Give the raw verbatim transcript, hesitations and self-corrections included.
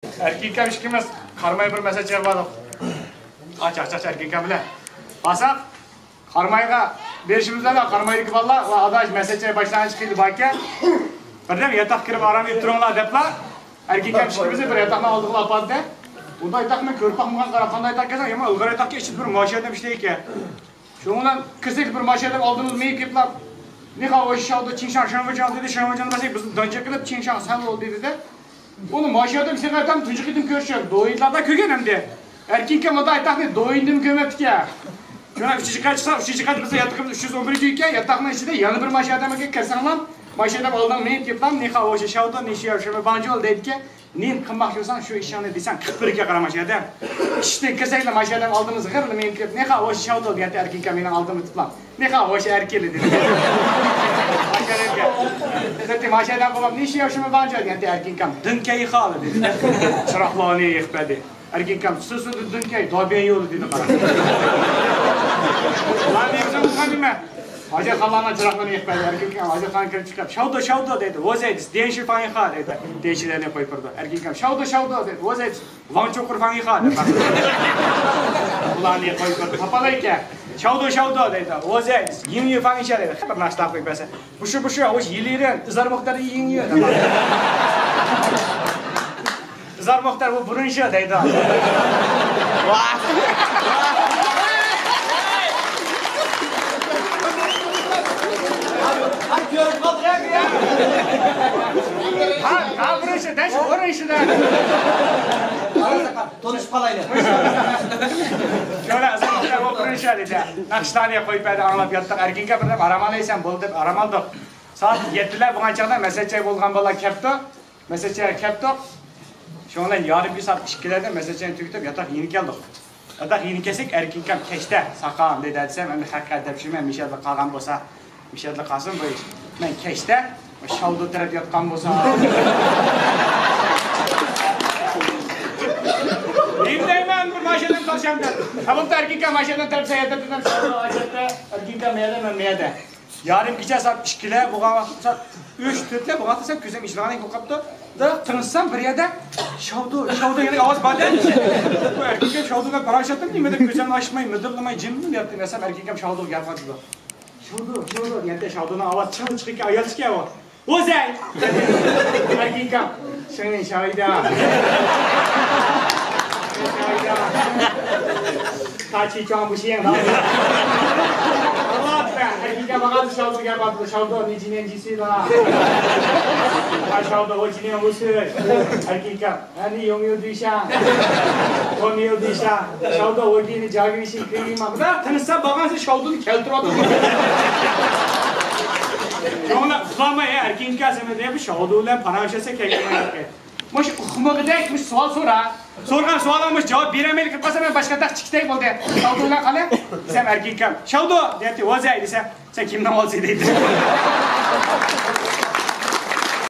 ئەركىنكام ئىككىمىز قاراماي بىر مەسچىتكە باردۇق. ئاچ، ئاچ، ئاچ، ئەركىنكام بىلەن. بارساق، قارامايغا بېرىشىمىز بىلەن، قارامايدىكى بالىلار، ۋە ئاداش، مەسچىتكە باشلانغانچە كېلىپ باركەن. بىردەم ياتاققا كىرىپ ئارام ئېلىپ تۇرۇڭلار دەپلا، ئەركىنكام ئىككىمىزنى بىر ياتاقنىڭ ئالدىغا ئاپاردى. ئۇنداق ياتاقنى كۆرۈپ باقمىغان، قاراپ قانداق ياتاق ئىكەن، يامان ئىلغار ياتاق ئىكەن، ئىچىدە بىر ماشىنا ئادەم ئىشلەيدىكەن. شۇنىڭ بىلەن كىرسەك بىر ماشىنا ئادەم ئالدىمىزغا مېڭىپ كېلىپلا، نىخا ۋېشى شاۋدۇ چىڭشاڭ شېڭۋېجاڭ دېدى، شېڭۋېجاڭ دېسەك بىزنى داڭ چېقىلىپ چىڭشاڭ سەن بول دېدى-دە. ئۇنى ماشىنا ئادەم سېغىنتام تۇنجى قېتىم كۆرۈشۈم، دويىنلاردا كۆرگەن ئەمدى. ئەركىنكام مۇنداق ياتاقنى دويىندىمۇ كۆرمەپتىكەن. شۇڭا ئۈچىنچى قات چىقسا، ئۈچىنچى قات بىزنىڭ ياتىقىمىز ئۈچ يۈز ئون بىرىنچى ئىكەن، ياتاقنىڭ ئىچىدە يەنە بىر ماشىنا ئادەم ئىكەن، كىرسەڭلار، ماشىنا ئادەم ئالدىڭ مېڭىپ كېلىپلا، نىخا ۋېشى شاۋدۇ نىشياۋ شېمە بانجۇ دەيدىكەن. نېمە قىلماقچى بولساڭ، شۇ ئىشىڭنى دېسەڭ، قىلىپ بېرىدىكەن قارا ماشىنا ئادەم. ئىشىكتىن كىرسەكلا ماشىنا ئادەم ئالدىمىزغا غىررىلا مېڭىپ كېلىپ، نىخا ۋېشى شاۋدۇ دېگەنتى ئەركىنكام مېنىڭ ئالدىمغا تۇتۇپلا. نىخا ۋېشى ئەركىنلى دېدى. ماشىنا ئادەمگە. ماشىنا ئادەم بولۇپ، نىشياۋ شېمە بانجۇ دېگەنتى ئەركىنكام. دىن كەي خالى دېدى. چىراغلارنى يېقىپ بەردى. ئەركىنكام، سۇ سۇ دۇنكەي، دابىيەن يولى دېدى قارا. ئۇلارنى يېقىپ بەردى. ھاجەتخانىلارنىڭ چىراغلىرىنى يېقىپ بەردى. ئەركىنكام، ھاجەتخانىغا كىرىپ چىقىپ، شاۋدۇ، شاۋدۇ دېدى. ۋوزەيدىس، دېنشى فاڭيىخا دېدى. دېنشىلەرنى قويۇپ بېرىدۇ. ئەركىنكام، شاۋدۇ، شاۋدۇ دېدى. ۋوزەيدىس، ۋاڭ چوقۇر فاڭيىخا دەپ. ئۇلارنى قويۇپ بېرىدۇ. تاپالايكەن. شاۋدۇ، شاۋدۇ دەيدۇ. ۋوزەيدىس، يىڭيۈ فاڭيىشا دەيدۇ. بىر ناشتا قويۇپ بەرسە. بۇشۇ، بۇشۇ، ھوش يىلىرىن، ئىزار مۇختار يىڭيۈ دەپ. ئىزار مۇختار بۇ بۇرۇنشا دەيدۇ. ۋاھ. ھا، ھا، بۇرۇنشا دەش، بۇرۇنشا دەش. تونۇشۇپ قالايلى. شۇڭا ئىزار مۇختار بۇ بۇرۇنشا دەيدۇ. ناخشىلارنى قويۇپ بەردى، ئاڭلاپ ياتتۇق. ئەركىنكام بىردەم ئارام ئالايسەن، بولدى دەپ ئارام ئالدۇق. سائەت يەتتىلەر بولغان چاغدا مەسچىتكە بولغان بالىلار كەپتۇ. مەسچىتكە كەپتۇق. شۇنىڭ بىلەن يارىم كۈن سائەت ئىككىلەردە مەسچىتنى تۈگىتىپ ياتاق يېنىپ كەلدۇق. ياتاق يېنىپ كەلسەك ئەركىنكام كەچتە ساقام دەيدۇ دېسەم، ئەمدى ھەقىقەت دەپ شۇ مەن مىشەدە قالغان بولسا، مىشەدە قالسۇن بۇ ئىش. مەن كەچتە شاۋدۇ تەرەپ ياتقان بولسا. نېمە دەيمەن بىر ماشىنىدىن قالسام دەپ. ھە بولدى ئەركىنكام ماشىنىدىن تەرەپ سەن ياتىدۇ دېسەم، شاۋدۇ ئاچاتتى. ئەركىنكام مەيەدە، مەن مەيەدە. يارىم كېچە سائەت ئىككىلەر بولغان ۋاقىتتا، سائەت ئۈچ، تۆتلەر بولغان ۋاقىتتا سەن كۆزۈم ئېچىلغاندەك بولۇپ قاپتۇ. بىراق تىڭشىسام بىر يەردە شاۋدۇ، شاۋدۇ دېگەن ئاۋاز بار دەيدۇ. بۇ ئەركىنكەم شاۋدۇ بىلەن پاراڭلىشىۋاتىدۇ، نېمىدەپ كۆزۈمنى ئاچماي، مىدىرلىماي، جىملا ياتتىم. دېسەم ئەركىنكام شاۋدۇغا گەپ قىلىۋاتىدۇ. شاۋدۇ، شاۋدۇ دېگەندە شاۋدۇنىڭ ئاۋازى چىڭ چىقىدىكەن، ئايال ئىكەن ئۇ. ۋوزەي! ئەركىنكام، شېڭ شاۋدۇ. شاۋدۇ. تاچى چوڭ بۇشىڭ. ئەركىنكام ماڭا شاۋدۇ گەپ ئاتىدۇ، شاۋدۇ نى جىنيەن جىسى لا. ھا شاۋدۇ ۋو جىنيەن ۋۇسۈ. ئەركىنكام. ھەنى يوڭيۇ دۈيشا. توميۇ دۈيشا. شاۋدۇ ۋوگىنى جاگىۋىشىن كىرىما. بىراق تىنسا بارغانسېرى شاۋدۇنى كەلتۈرۈۋاتىدۇ. شۇڭا ئۇخلىماي، ئەركىنكا سەمەدە بۇ شاۋدۇ بىلەن پاراڭلىشىسەن كەلگەن. مۇشۇ ئۇقمىغۇدەك مۇشۇ سوئال سورا. سورىغان سوئالغا مۇشۇ جاۋاب بېرەلمەي كېتىپ قالسا، مەن باشقا تاق چىقىتەي بولدى. شاۋدۇ بىلەن قالە. دېسەم ئەركىنكام. شاۋدۇ! دېيەتتى، ۋوزەي دېسەم، سەن كىمنىڭ ئوغلىسى دەيدۇ.